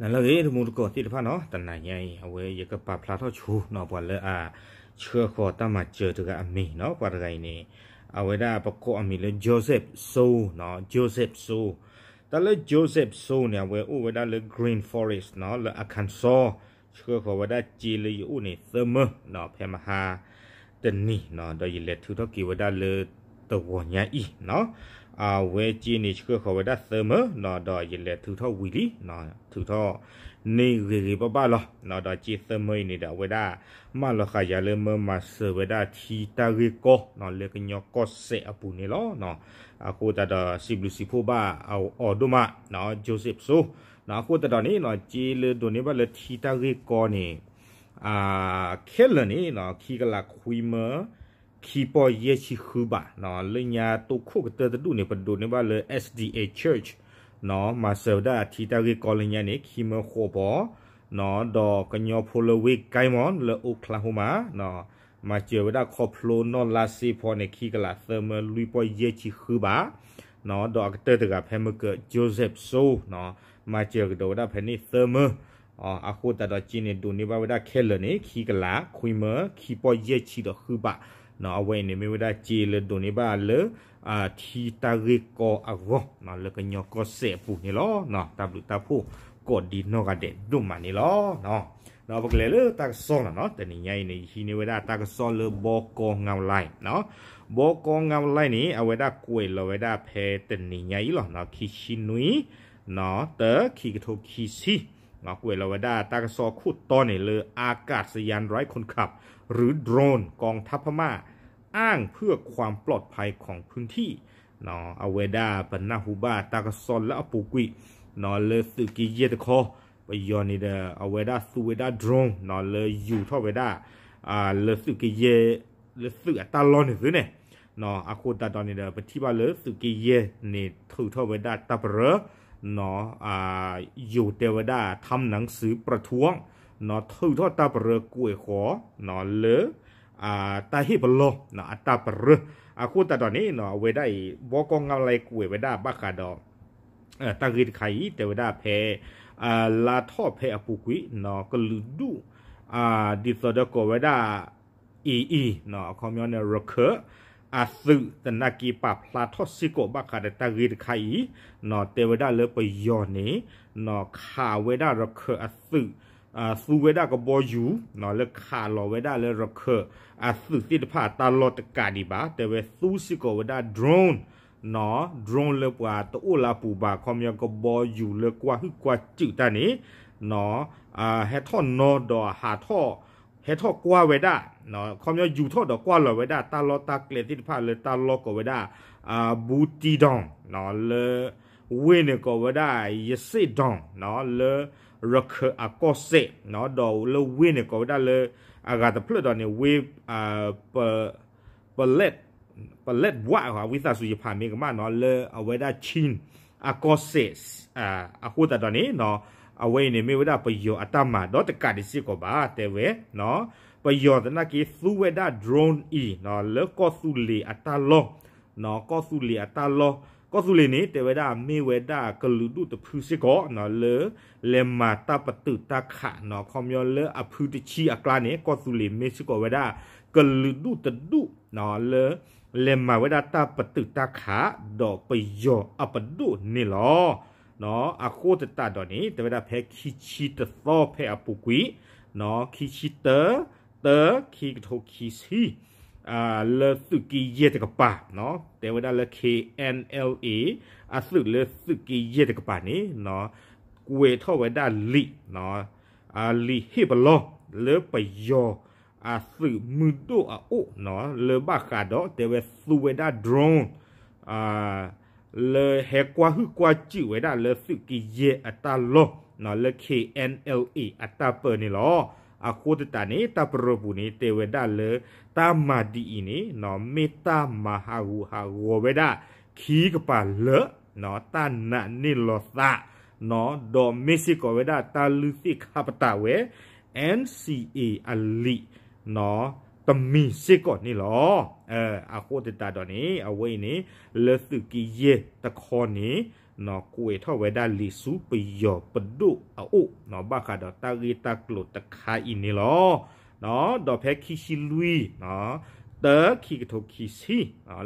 နလၢအဂ့ၤ တံၤသကိးသ့ၣ်တဖၣ်နီၤ, တနၤညါအံၤ အဝဲယကပာ်ဖျါထီၣ်ဆိနီၤ ပှၤလၢအဆှၢဃီၤတၢ်မၤစၢၤတဂၤအမံၤနီၤ, ပှၤတဂၤအံၤန့ၣ် အဝဲဒၣ်ပကိးအမံၤလၢ Joseph Soo နီၤ, Joseph Soo. တၢ်လၢ Joseph Soo န့ၣ် အဝဲအိၣ်ဝဲဒၣ်လၢ Green Forest နီၤ, လၢ Arkansas, ဆှၢဃီၤဝဲဒၣ်စ့လၢယအိၣ်န့ၣ် သၢမၢနီၤ, ဖဲမဟါတနံၤနီၤ, ဒီးယလဲၤထုးထီၣ်က့ၤဝဲဒၣ်လၢတဂီၤညါအံၤနီၤ. အဝဲစ့န့ၣ်ဆှၢဃီၤဝဲဒၣ်သၢမၢနီၤ, ဒီးယလဲၤထုးထီၣ်ဝံၤလံနီၤ, ထုးထီၣ်န့ၢ်ဂ့ၤဂ့ၤဘၣ်ဘၣ်လီၤနီၤ. ဒီးစ့သၢမၢအံၤန့ၣ်ဒီး အဝဲဒၣ်မၢလီၤဃာ်ယၤလၢမၢမၤစၢၤဝဲဒၣ်ထံတၢ်ဂ့ၢ်ကီနီၤ, လၢကညီကီၢ်စဲၣ်အပူၤန့ၣ်လီၤနီၤ. အဃိသတးဒီး စံးဘျုးစံးဖှိၣ်ဘၣ်အီၤဒိၣ်မးနီၤ, Joseph Soo. အဃိသတးဒီးန့ၣ်နီၤ, စ့လၢဒိးန့ၢ်ဘၣ်လၢထံတၢ်ဂ့ၢ်ကီန့ၣ် ခဲလၢာ်န့ၣ်နီၤ, ခံကလးခွံမၢ ခံပီၢ်ယဲၢ်ဆံဃုဘးနီၤ, လၢညါတိခိၣ်ကတၢၢ်တဒူၣ်န့ၣ် ပဒိးန့ၢ်ဘၣ်လၢ S D A Church နီၤ, မၤစၢၤဝဲဒၣ်ထံတၢ်ဂ့ၢ်ကီလၢညါန့ၣ် ခံမၢဃိးပီၢ်နီၤ, ဒီးကညီဖိလၢဝ့ၢ် Guymon လၢ Oklahoma နီၤ, မၤစၢၤဝဲဒၣ်ခီဖျိနီၢ်လါစ့ဖီန့ၣ် ခံကလးသၢမၢလွံၢ်ပီၢ်ယဲၢ်ဆံဃုဘးနီၤ, ဒီးအကတၢၢ်တဂၤဖဲမုၢ်ကၢး Joseph Soo နီၤ, မၤစၢၤကဒီးဝဲဒၣ်ဖဲန့ၣ်သၢမၢ အဃိသတးဒီးစ့န့ၣ်ဒိးန့ၢ်ဘၣ်ဝဲဒၣ်ခဲလၢာ်န့ၣ် ခံကလးခွံမၢ ခံပီၢ်ယဲၢ်ဆံဒီးဃုဘးနီၤ. အဝဲအံၤန့ၣ်မ့ၢ်ဝဲဒၣ်စ့လၢဒိးန့ၢ်ဘၣ်လၢ ထံတၢ်ဂ့ၢ်ကီအဂီၢ်နီၤ, လၢကညီကီၢ်စဲၣ်အပူၤန့ၣ်လီၤ. တၢ်ဘျုးတၢ်ဖှိၣ်ကိးဒံနီၢ်ဂၤဒဲးဒိၣ်မးန့ၣ်လီၤ. ဒီးပကလဲၤလၢတၢ်ကစီၣ်လီၤနီၤ, တနံၤညါအံၤန့ၣ် ယဟံးန့ၢ်ဝဲဒၣ်တၢ်ကစီၣ်လၢဘီကီငါဝလဲနီၤ, ဘီကီငါဝလဲန့ၣ် အဝဲဒၣ်ကွဲးလီၤဝဲဒၣ်ဖဲတနံၤညါအံၤလီၤနီၤ, ခံဆံနွံ တၢ ခံကထိခံဆံ ကွဲးလီၤဝဲဒၣ်တၢ်ကစီၣ်ခိၣ်တီန့ၣ်လၢ อากาศยานไร้คนขับ หรือโดรน กองทัพพม่าอ้างเพื่อความปลอดภัยของพื้นที่ အဝဲဒၣ်ပနၢ်ဟူဘၣ်တၢ်ကစီၣ်လၢအပူၤကွံာ်နီၤ, လၢသုးက့ယဲၢ်တခီ ပယီၤန့ၣ်ဒီး အဝဲဒၣ်သူဝဲဒၣ် drone နီၤ, လၢယူၤထီၣ်ဝဲဒၣ် လၢသုးအတၢ်လီၢ်န့ၣ်သုန့ၣ်နီၤ, အဃိသတးဒီးန့ၣ်ဒီး ပထံၣ်ဘၣ်လၢသုးက့ယဲၢ်န့ၣ် ထုးထီၣ်ဝဲဒၣ်တၢ်ပရၢနီၤ, ယိၤတဲဝဲဒၣ် ทำหนังสือประท้วงနီၤ, ထုးထီၣ်တၢ်ပရၢကွဲးဃီၤနီၤ လၢ တၢ်ဟ့ၣ်ပလီၢ်နီၤ အတၢ်ပရၢ, အဃိသတးဒီးန့ၣ်နီၤ အဝဲဒၣ်အံၤ ဘီကီငါဝလဲကွဲးဝဲဒၣ်ဘၣ်ဃးဒီး တၢ်ဂ့ၢ်တခါအံၤ တဲဝဲဒၣ်ဖဲ လါထီၣ်ဖဲအပူၤကွံာ်နီၤ ကလုာ်ဒူၣ် ဒ်သိးဒီးကိးဝဲဒၣ် AA နီၤ အခီပညီန့ၣ် ရခၢၣ် အသုးသနာ်က့ပာ်ဖျါထီၣ်စ့ၢ်ကီးဘၣ်ဃးဒီးတၢ်ဂ့ၢ်တခါအံၤနီၤ, တဲဝဲဒၣ်လၢပယီၤန့ၣ်နီၤ ခးဝဲဒၣ်ရခၢၣ်အသုး သူဝဲဒၣ်ကဘီယူၤနီၤ လၢခးလီၤဝဲဒၣ်လၢရခၢၣ်အသုးသ့ၣ်တဖၣ်အတၢ်လီၢ်တကးဒံးဘၣ်, တဲဝဲသူစ့ၢ်ကီးဝဲဒၣ် drone နီၤ, drone လၢပှၤတအိၣ်လၢအပူၤဘၣ် ခီပညီကဘီယူၤလၢကွၢ်ဟုၣ်ကွၢ်စူၣ်တၢ်န့ၣ်နီၤ, ဟဲထီၣ်နီၤဒီးဟးထီၣ် ဟဲထီၣ်ကွၢ်ဝဲဒၣ် ခီပညီယူၤထီၣ်ဒီးကွၢ်လီၤဝဲဒၣ်တၢ်လီၢ်တၢ်ကျဲသ့ၣ်တဖၣ်လၢတၢ်လီၢ်ကိးဝဲဒၣ် ဘူတံဒီၣ်နီၤ လၢ ဝ့ၢ်န့ၣ်ကိးဝဲဒၣ် ယစ့ၣ်ဒီၣ်နီၤ လၢရခၢၣ်အကီၢ်စဲၣ်နီၤ, ဒီးလၢဝ့ၢ်န့ၣ်ကိးဝဲဒၣ်လၢ အဂၤတဖျၢၣ်ဒီးန့ၣ် ဝ့ၢ် ပလဲၣ် ပလဲၣ်ဝး ဝံသးစူၤယဖးမ့ၢ်ကမၣ်နီၤ လၢအဝဲဒၣ် Chin အကီၢ်စဲၣ် အဃိသတးဒီးန့ၣ်နီၤ အဝဲအံၤန့ၣ်မ့ၢ်ဝဲဒၣ်ပယီၤအတၢ်မၤဒီးတကးဒံးစ့ၢ်ကီးဘၣ် တဲဝဲနီၤ, ပယီၤသနာ်က့သူဝဲဒၣ် drone အံၤနီၤ လၢကီၢ်သူလ့ၤအတၢ်လီၢ် ကီၢ်သူလ့ၤအတၢ်လီၢ်, ကီၢ်သူလ့ၤန့ၣ် တဲဝဲဒၣ်မ့ၢ်ဝဲဒၣ်ကလုာ်ဒူၣ်တဖုစ့ၢ်ကီးနီၤ လၢလဲၤမၤတၢ်ပတုာ်တၢ်ခးနီၤ, ခီပညီလၢအဖုတဆံအကျါန့ၣ် ကီၢ်သူလ့ၤမ့ၢ်စ့ၢ်ကီးဝဲဒၣ် ကလုာ်ဒူၣ်တဒူၣ်နီၤ လၢလဲၤမၤဝဲဒၣ်တၢ်ပတုာ်တၢ်ခး ဒီးပယီၤအပဒိၣ်န့ၣ်လီၤ. အဃိသတးဒီးန့ၣ် တဲဝဲဒၣ်ဖဲခံဆံတသီဖဲအပူၤကွံာ်နီၤ ခံဆံတၢ တၢ ခံကထိခံဆံ လၢသုးက့ယဲၢ်တကပၤနီၤ တဲဝဲဒၣ်လၢ K N L A အသုးလၢသုးက့ယဲၢ်တကပၤန့ၣ်နီၤ ကွဲးထီၣ်ဝဲဒၣ်လံာ်နီၤ လံာ်ဟ့ၣ်ပလီၢ် လၢပယီၤအသုးမုၢ်ဒိၣ်အအိၣ်နီၤ လၢဘၣ်ဃးဒီးတဲဝဲသူဝဲဒၣ် drone လၢဟဲကွၢ်ဟုၣ်ကွၢ်စူၣ်ဝဲဒၣ်လၢသုးက့ယဲၢ်အတၢ်လီၢ် လၢ K N L A အတၢ်ပၢန့ၣ်လီၤ. အဃိသတးန့ၣ် တၢ်ပရၢပူၤန့ၣ် တဲဝဲဒၣ်လၢ တၢ်မၤဒ်အံၤန့ၣ်နီၤ မ့ၢ်တၢ်မၤဟးဂူာ်ဟးဂီၤဝဲဒၣ် ခံကပၤလၢာ်နီၤ တၢ်နာ်န့ၢ်လီၤသးနီၤ ဒီးမ့ၢ်စ့ၢ်ကီးဝဲဒၣ်တၢ်လုၢ်သ့ၣ်ခါပတာ်ဝဲ N C A အလံာ်နီၤ တမံၤစ့ၢ်ကီးန့ၣ်လီၤ. အဃိသတးဒီးန့ၣ် အဝဲအံၤန့ၣ် လၢသုးက့ယဲၢ်တခီန့ၣ် ကွဲးထီၣ်ဝဲဒၣ်လံာ်ဆူပယီၤပဒိၣ်အအိၣ် ဘၣ်ဃးဒီးတၢ်ဂ့ၢ်တၢ်ကျိၤတခါအံၤန့ၣ်လီၤ. ဒီးဖဲခံဆံလွံၢ် တၢ ခံကထိခံဆံ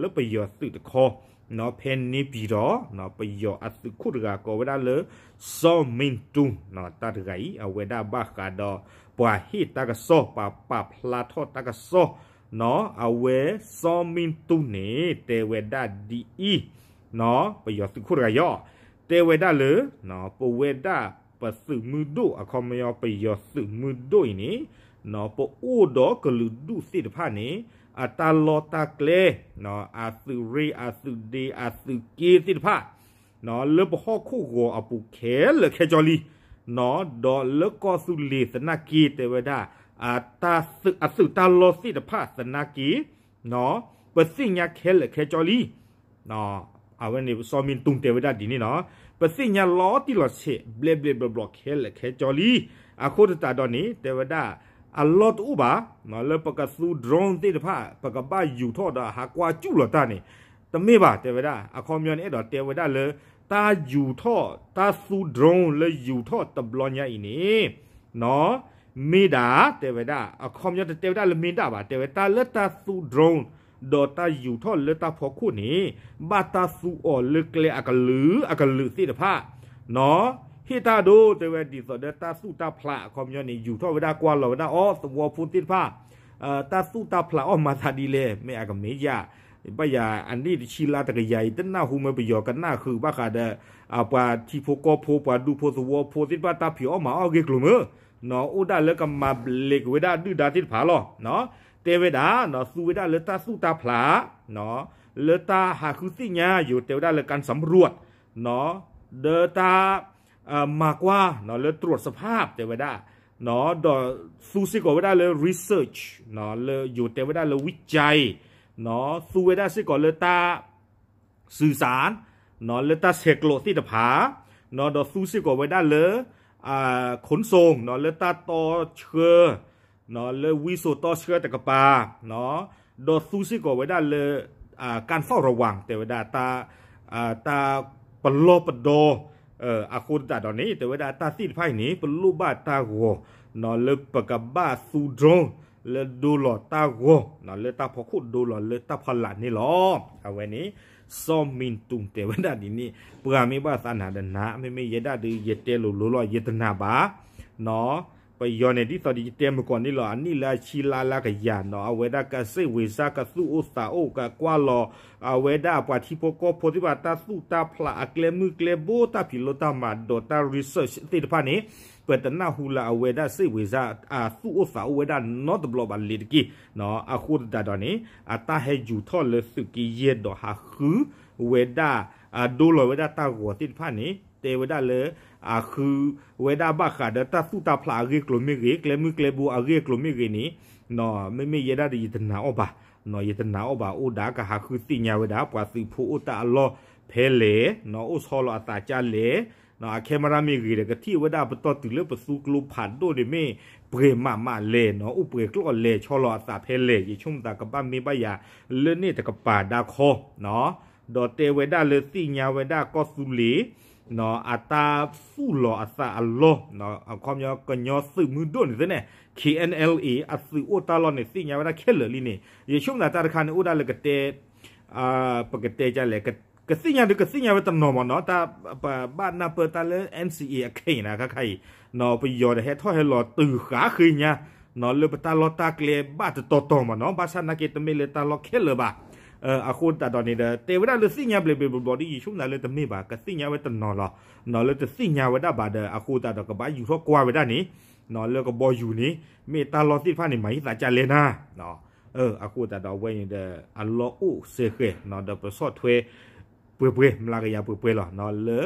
လၢပယီၤသုးတခီ ဖဲန့ၣ်ပံၤဒီး ပယီၤအသုးခိၣ်တဂၤကိးဝဲဒၣ်လၢ စီၤမ့ၣ်တူ တၢ်တဂၤအံၤ အဝဲဒၣ်ဘၣ်ဃးဒီး ပှၤဟ့ၣ်တၢ်ကစီၣ် ပှၤပာ်ဖျါထီၣ်တၢ်ကစီၣ် အဝဲစီၤမ့ၣ်တူန့ၣ် တဲဝဲဒၣ်ဒ်အံၤ ပယီၤသုးခိၣ်တဂၤအံၤ တဲဝဲဒၣ်လၢ ပဝဲဒၣ်ပသုးမုၢ်ဒိၣ် အခီပညီပယီၤသုးမုၢ်ဒိၣ်အံၤန့ၣ် ပအိၣ်ဒီးကလုာ်ဒူၣ်သ့ၣ်တဖၣ်န့ၣ် အတၢ်လီၢ်တၢ်ကျဲ အသုးရ့ၣ်အသုးဒ့အသုးက့သ့ၣ်တဖၣ် လၢပဟီၣ်ခိၣ်ဂီၤအပူၤခဲလၢာ်ခဲဆ့လံ ဒီးလၢကီၢ်သူလ့ၤသနာ်က့ တဲဝဲဒၣ် အသုးတၢ်လီၢ်သ့ၣ်တဖၣ်သနာ်က့ ပသ့ၣ်ညါခဲလၢာ်ခဲဆ့လံ အဝဲန့ၣ်စီၤမ့ၣ်တူတဲဝဲဒၣ်ဒ်န့ၣ်လီၤ. ပသ့ၣ်ညါလီၤတံၢ်လီၤဆဲး ဘျဲးဘျဲးဘျီဘျီခဲလၢာ်ခဲဆ့လံ. အဃိသတးဒီးန့ၣ် တဲဝဲဒၣ် အလီၢ်တအိၣ်ဘၣ် လၢပကသူ drone သ့ၣ်တဖၣ် ပကဘၣ်ယူၤထီၣ်ဒီးဟးကွၢ်စူၣ်လီၤတၢ်န့ၣ် တမ့ၢ်ဘၣ် တဲဝဲဒၣ်. အခီပညီန့ၣ် အဲၣ်ဒိးတဲဝဲဒၣ်လၢ တၢ်ယူၤထီၣ် တၢ်သူ drone လၢယူၤထီၣ်တဘျီညါအံၤန့ၣ် မ့ၢ်ဒၣ် တဲဝဲဒၣ် အခီပညီတတဲဝဲဒၣ်လၢမ့ၢ်ဒၣ်ဘၣ် တဲဝဲတၢ်လၢတၢ်သူ drone ဒီးတၢ်ယူၤထီၣ်လၢတၢ်ဖီခိၣ်န့ၣ် ဘၣ်တၢ်သူအီၤလၢကျဲအကလုာ်အကလုာ်သ့ၣ်တဖၣ် ဟ့ၣ်တၢ်ဒိ တဲဝဲဒ်သိးဒီးတၢ်သူၣ်တၢ်ဖျး အခီပညီန့ၣ် ယူၤထီၣ်ဝဲဒၣ်ကွၢ်လီၤဝဲဒၣ်အီၤသဝီဖိသ့ၣ်တဖၣ် တၢ်သူၣ်တၢ်ဖျးအီၣ်မၤသးဒ်လဲၣ် မ့ၢ်အကမ့ၢ်ယၤ ဘၣ်ယၤအနံၣ်တဆံလါတကယၤအံၤ တနၢ်ဟူမ့ၢ်ပယီၤကနၣ်ဃုာ်ဘၣ်ဃးဒီး ပှၤထံဖိကီၢ်ဖိ ပှၤဒူဖိသဝီဖိသ့ၣ်တဖၣ် တၢ်ဖံးအီၣ်မၤအီၣ်အဂ့ၢ်ကျိၤမ့ၢ် အိၣ်ဒၣ်လၢကမၤဘျဲးက့ၤဝဲဒၣ်ဒုၣ်ဒါသ့ၣ်တဖၣ်လီၤ. တဲဝဲဒၣ် သူဝဲဒၣ်လၢတၢ်သူၣ်တၢ်ဖျး လၢတၢ်ဟးဃုသ့ၣ်ညါ ယိၤတဲဝဲဒၣ်လၢ การสำรวจ ဒီးတၢ် မၤကွၢ် လၢ ตรวจสภาพ တဲဝဲဒၣ် ဒီးသူစ့ၢ်ကီးဝဲဒၣ်လၢ research လၢယိၤတဲဝဲဒၣ်လၢ วิจัย သူဝဲဒၣ်စ့ၢ်ကီးလၢတၢ် สื่อสาร လၢတၢ်ဆဲးကျိးသ့ၣ်တဖၣ် ဒီးသူစ့ၢ်ကီးဝဲဒၣ်လၢ ขนส่ง လၢတၢ်တီဆှၢ လၢဝံစိာ်တီဆှၢတကပၤ ဒီးသူစ့ၢ်ကီးဝဲဒၣ်လၢ การเฝ้าระวัง တဲဝဲဒၣ် တၢ်ပလီၢ်ပဒီ အဃိသတးဒီးန့ၣ် တဲဝဲဒၣ်တၢ်သ့ၣ်တဖၣ်အံၤန့ၣ် ပလိၣ်ဘၣ်တၢ်ဂီၤ လၢပကဘၣ်သူ drone လၢဒိလီၤတၢ်ဂီၤ လၢတၢ်ဖီခိၣ်ဒိလီၤလၢတၢ်ဖီလာ်န့ၣ်လီၤ. အဝဲန့ၣ် စီၤမ့ၣ်တူတဲဝဲဒၣ်ဒ်န့ၣ် ပှၤမ့ၢ်ဘၣ်သးနၤဒီးနၤ မ့မ့ၢ်ယဲဒၣ်ဒီး ယတဲလိၤလိၤလီၤ ယတနာ်ဘၣ် ပယီၤန့ၣ် ဒ်သိးဒီးယတဲမုၢ်ကီၢ်န့ၣ်လီၤ အနံၣ်လၢအဆံလါလၢကယၤနီၤ အဝဲဒၣ်ကစ့ၣ်ဝ့ၤစၢ်ကသူၣ်အိၣ်သးအိၣ် ကကွၢ်လီၤ အဝဲဒၣ်အပှၤထံဖိကီၢ်ဖိသ့ၣ်တဖၣ် တၢ်သူၣ်တၢ်ဖျးအကျဲမုၢ်ကျဲဘိ တၢ်ဖံးလိတၢ်မၤဒီးတၢ် research သ့ၣ်တဖၣ်န့ၣ် ပတနၢ်ဟူလၢအဝဲဒၣ်စ့ၣ်ဝ့ၤစၢ် အသူၣ်အိၣ်သးအိၣ်ဝဲဒၣ်နီတဘျီဘၣ်လ့ၤတက့ၢ်. အဃိသတးဒီးန့ၣ် အတၢ်ဟဲယူၤထီၣ်လၢသုးက့ယဲၢ်ဒီးဟးဃုဝဲဒၣ် ဒိလီၤဝဲဒၣ်တၢ်ဂီၤသ့ၣ်တဖၣ်န့ၣ် တဲဝဲဒၣ်လၢ အဃုဝဲဒၣ်ဘၣ်ဃးဒီးတၢ်သူၣ်တၢ်ဖျးအဂ့ၢ်ကျိၤမ့ၢ်ဂ့ၤ ကျဲမုၢ်ကျဲဘိအဂ့ၢ်အကျိၤမ့ၢ်ဂ့ၤန့ၣ် မ့မ့ၢ်ယဲဒၣ်ဒီးယတနာ်အီၤဘၣ် ယတနာ်အီၤဘၣ် အိၣ်ဒၣ်ကဟးဃုသ့ၣ်ညါဝဲဒၣ် ပှၤသုးဖိအိၣ်တၢ်အလီၢ်ဖဲလဲၣ် အိၣ်ဆီလီၤအသးကၢ်လဲၣ် အ camera မ့ၢ်ဂ့ၤဒီး ကထံၣ်ဝဲဒၣ်ပတီၢ်တုၤလၢပသူကျိဖးဒိၣ်န့ၣ်မ့ၢ် ပှဲၤမးမးလဲၣ် အိၣ်ပှဲၤကျိာ်လဲၣ် ဆီလီၤအသးဖဲလဲၣ် ယဆိကမိၣ်သးကဘၣ်မ့ၢ်ဘၣ်ယၤ လၢန့ၣ်တကပၤဒါခီ ဒီးတဲဝဲဒၣ်လၢသ့ၣ်ညါဝဲဒၣ်ကီၢ်သူလ့ၤ အတၢ်သူၣ်လီၤအသးအလီၢ် အခီပညီကညီသုးမုၢ်ဒိၣ်န့ၣ်သ့ၣ်န့ၣ် K N L A အသုးအိၣ်တၢ်လီၢ်န့ၣ် သ့ၣ်ညါဝဲဒၣ်ခဲလၢာ်လံန့ၣ် ယဆိကမိၣ်သးတၢ်တခါန့ၣ် အိၣ်ဒၣ်လၢကတဲ ပကတဲကလဲၣ် ကသ့ၣ်ညါဒုးကသ့ၣ်ညါဝဲတနီၤမ့ၢ်နီၤ တၢ်ပဘၣ်နၢ်ပၢၢ်တၢ်လၢ N C A အခ့အံၤန့ၣ် ခါခါအံၤ ပယီၤဒီးဟဲထီၣ်ဟဲလီၤတုၤဃာ်ဃ့ညါ လၢပတၢ်လီၢ်တၢ်ကျဲဘၣ်တတီၤတီၤမ့ၢ်နီၤ ဘၣ်ဆၣ်နာ်က့တမ့ၢ်လၢတၢ်လီၢ်ခဲလၢာ်ဘၣ် အဃိသတးဒီးန့ၣ်ဒီး တဲဝဲဒၣ်လၢသ့ၣ်ညါဘျဲးဘျဲးဘျီဘျီဒီး ယဆိကမိၣ်သးလၢတမ့ၢ်ဘၣ် ကသ့ၣ်ညါဝဲတနီၤလီၤ လၢတသ့ၣ်ညါဝဲဒၣ်ဘၣ်ဒီး အဃိသတးဒီးကဘၣ်ယူၤထီၣ်ကွၢ်ဝဲဒၣ်န့ၣ် လၢကဘီယူၤန့ၣ် မ့ၢ်တၢ်လီၢ်သ့ၣ်တဖၣ်န့ၣ် မၤဟံသးကၢ်လဲၣ်နၤ အဃိသတးဒီးအဝဲန့ၣ်ဒီး အလီၢ်အိၣ်စဲဃဲၤ ဒီးပဆီၣ်ထွဲ ပှဲၤပှဲၤ မျးကယၤပှဲၤပှဲၤလီၤ လၢ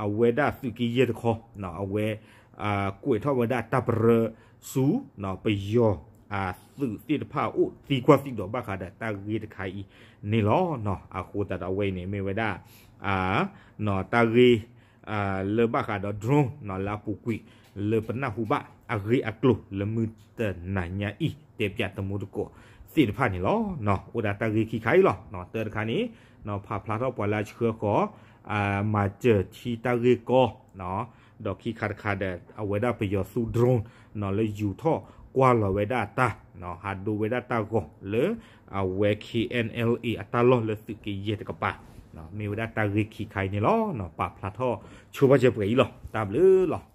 အဝဲဒၣ်သုးက့ယဲၢ်တခီ အဝဲ ကွဲးထီၣ်ဝဲဒၣ်တၢ်ပရၢဆူ ပယီၤ အသုးသ့ၣ်တဖၣ်အိၣ်သံကွၢ်သံဒိးဘၣ်ဃးဒီး တၢ်ဂ့ၢ်တခါအံၤန့ၣ်လီၤ. အဃိသတးဒီးအဝဲအံၤန့ၣ် မ့ၢ်ဝဲဒၣ် တၢ်ဂ့ၢ် လၢဘၣ်ဃးဒီး drone လၢအပူၤကွံာ် လၢပနၢ်ဟူဘၣ်အဂ့ၢ်အကျိၤ လၢမုၢ်တနၤညါအံၤ တဲပၠးတမူတကိးသ့ၣ်တဖၣ်န့ၣ်လီၤ. အိၣ်ဒၣ်တၢ်ဂ့ၢ်ခံခါအံၤလီၤ. တၢ်တခါန့ၣ် ဖးဖျါထီၣ်ပှၤလၢအဆှၢဃီၤ မၤစၢၤထံတၢ်ဂ့ၢ်ကီ ဒီးခံခါတခါဒီး အဝဲဒၣ်ပယီၤသူ drone လၢယူၤထီၣ်ကွၢ်လီၤဝဲဒၣ်တၢ် ဟးဒိဝဲဒၣ်တၢ်ဂီၤလၢ အဝဲ K N L A အတၢ်လီၢ်လၢသုးက့ယဲၢ်တကပၤ မ့ၢ်ဝဲဒၣ်တၢ်ဂ့ၢ်ခံခါအံၤန့ၣ်လီၤ. ပာ်ဖျါထီၣ်ဆိပာ်စၢၤပှဲၤအံၤလီၤ. တၢ်ဘျုးလီၤ.